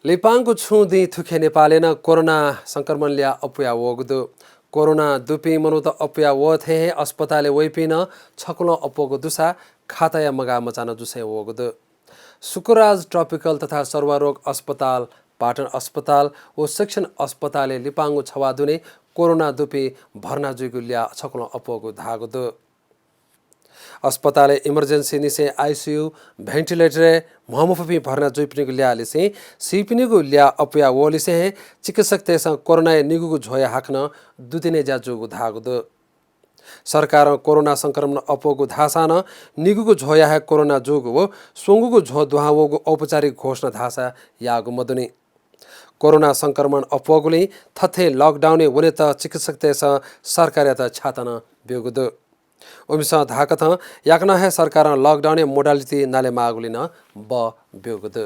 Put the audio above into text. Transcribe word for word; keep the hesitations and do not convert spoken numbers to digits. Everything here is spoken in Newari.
लिपांगु छुं दिं थुखे नेपालय् नं कोरोना संक्रमण ल्याः अप्वया वःगु दु। कोरोना दुपिं मनूत अप्वया वः थें हे अस्पतालय् वइपिं नं छकुलं अप्वःगु दुसा खाताया मगाः मचानं जुसें वःगु दु। शुक्रराज ट्रपिकल तथा सरुवा रोग अस्पताल, पाटन अस्पताल व शिक्षण अस्पतालय् लिपांगु छवाः दुने कोरोना दुपिं भर्ना जुइगु ल्याः छकुलं अप्वःगु धाःगु दु। अस्पतालय् emergency निसें ICU, ventilator-य् म्ह मफुपिं भर्ना जुइपिनिगु ल्याः लिसें सीपिनिगु ल्याः अप्वया वःलिसें हे चिकित्सकतय्‌सं कोरोनाया निगूगु झ्वःया हाकनं दुतिने ज्या जूगु धाःगु दु। सरकारं कोरोना संक्रमण अप्वःगु धाःसां नं निगूगु झ्वःया हे कोरोना जूगु व स्वंगूगु झ्वः दुहां वःगु औपचारिक घोषणा धाःसा याःगु मदुनि। कोरोना संक्रमण अप्वःगुलिं थथे lockdown-य् वनेत चिकित्सकतय्‌सं सरकारयात छ्याता नं ब्यूगु दु। उमिसं धाःकथं याकनं हे सरकारं lockdown-या modality नालेमाःगुलिं नं बः ब्यूगु दु।